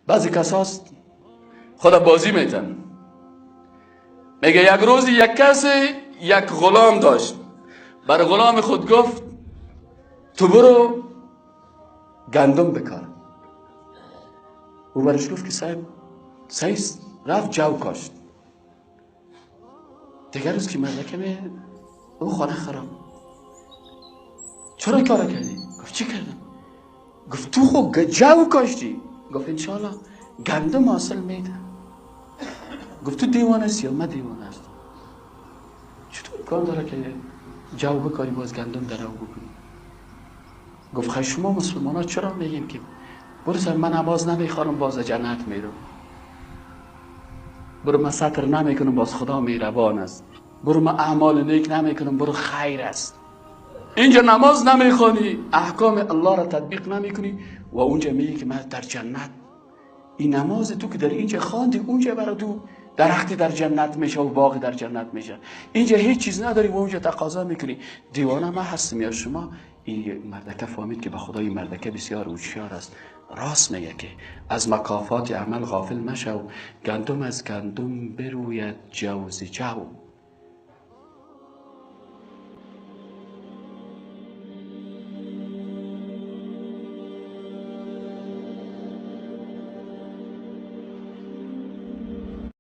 بعضی کساست خدا بازی میتن. میگه یک روزی یک کسی یک غلام داشت، بر غلام خود گفت تو برو گندم بکار. او برش گفت که صاحب سیست، رفت جو کاشت. دیگر روز که مردکه می او خانه خراب، چرا کار کردی؟ گفت چی کردم؟ گفت تو خب جو کاشتی. گفت انشالله گندم حاصل میده. گفت تو دیوانه هستی یا من دیوانه هستم؟ چطور امکان داره که جو بکاری باز گندم در او بکنی؟ گفت خیلی شما مسلمان ها چرا میگیم که برو سر من نماز نمیخوانم باز جنت میرم، برو من ستر نمیکنم باز خدا مهربان است، برو من اعمال نیک نمیکنم برو خیر است. اینجا نماز نمیخوانی، احکام الله را تطبیق نمیکنی و اونجا میگی که من در جنت. این نماز تو که در اینجا خواندی اونجا برای تو درختی در جنت میشه و باغ در جنت میشه. اینجا هیچ چیز نداری و اونجا تقاضا میکنی. دیوانه من هستم یا شما؟ این مردکه فهمید که به خدای مردکه بسیار هوشیار است، راست میگه که از مکافات عمل غافل مشو، گندم از گندم بروید جو ز جو.